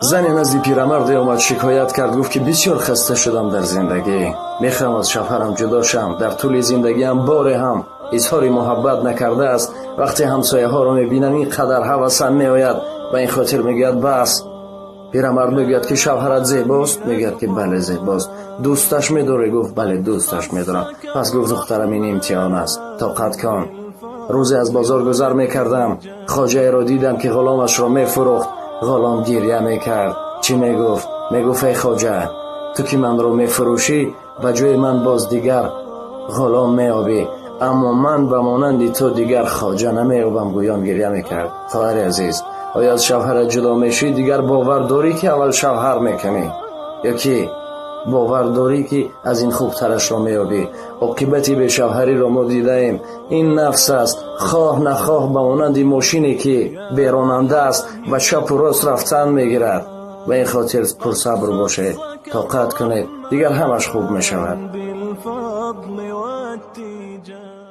Зане назди пирамарде омад, шикоят кард, гуфт, ки бисёр хаста шудам дар зиндагӣ, мехоҳам аз шавҳарам ҷудо шам. Дар тӯли зиндагиам боре ҳам изҳори муҳаббат накардааст. Вақте ҳамсояҳоро мебинам, ин қадар ҳавасам меояд. Ба ин хотир мегӯяд, бас. Пирамард мегӯяд, ки шавҳарат зебост? Мегӯяд, ки бале, зебост. Дӯсташ медорӣ? Гуфт: бале, дӯсташ медорам. Пас гуфт: духтарам, ин имтиҳон аст, тоқат кун. Рӯзе аз бозор гузар мекардам, хоҷаеро дидам, ки ғуломашро мефурӯхт. Ғулом гиря мекард. Чӣ мегуфт? Мегуфт: эй хоҷа, ту ки манро мефурӯшӣ, ба ҷои ман боз дигар ғулом меёбӣ, аммо ман ба монанди ту дигар хоҷа намеёбам. Гӯён гиря мекард. Хоҳари азиз, оё аз шавҳарат ҷудо мешӣ, дигар бовар дорӣ, ки аввал шавҳар мекунӣ, ё ки бовар дорӣ, ки аз ин хубтарашро меёбӣ? Оқибати бешавҳариро мо дидаем. Ин нафс аст, хоҳ нахоҳ, ба монанди мошине, ки беронанда аст, ба чапу рост рафтан мегирад. Ба ин хотир пурсабр бошед, тоқат кунед, дигар ҳамаш хуб мешавад. بالفضل والتيجان.